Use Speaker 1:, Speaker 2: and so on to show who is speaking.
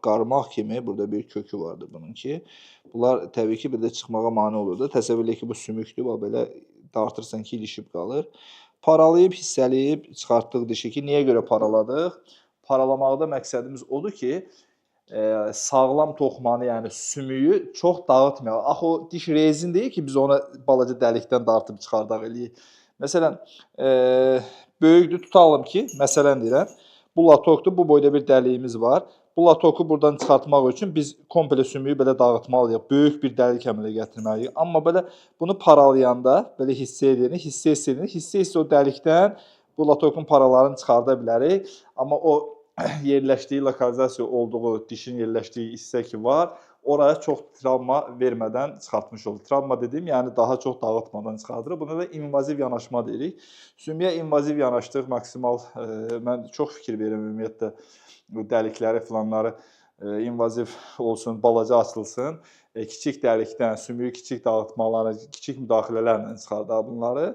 Speaker 1: Qarmaq kimi burada bir kökü vardır bunun ki. Bunlar təbii ki, bir də çıxmağa mane olur da. Təsəvvür elə ki, bu sümükdür, bax belə dartırsan ki, ilişib qalır. Paralayıb, hissələyib çıxartdıq dişi ki, niyə görə paraladıq? Paralamaqda məqsədimiz odur ki, sağlam toxumanı, yəni sümüyü çox dağıtmayaq. Axı o diş rezin deyil ki, biz ona balaca dəlikdən dartıb çıxardaq eləyik. Məsələn, böyükdür, tutalım ki, məsələn deyirəm, bu latokdur, bu boyda bir dəliyimiz var. Bu latoku buradan çıxartmaq üçün biz komplə sümüyü belə dağıtmalıyıq. Böyük bir dəlik əmələ gətirməliyik. Amma belə bunu paralayanda, belə hissə eləyəndə, hissə-hissə eləyəndə, hissə-hissə o dəlikdən bu latokun paralarını çıxarda bilərik. Amma o yerləşdiyi lokalizasiya olduğu, dişin yerləşdiyi hissə ki var, oraya çox travma vermədən çıxartmış olur. Travma dediyim, yəni daha çox dağıtmadan çıxardırıq. Buna da invaziv yanaşma deyirik. Sümüyə invaziv yanaşdıq maksimal. Mən çox fikir verirəm ümumiyyətlə bu dəlikləri filanları invaziv olsun, balaca açılsın. Kiçik dəlikdən sümüyü kiçik dağıtmaları, kiçik müdaxilələrlə çıxardaq bunları.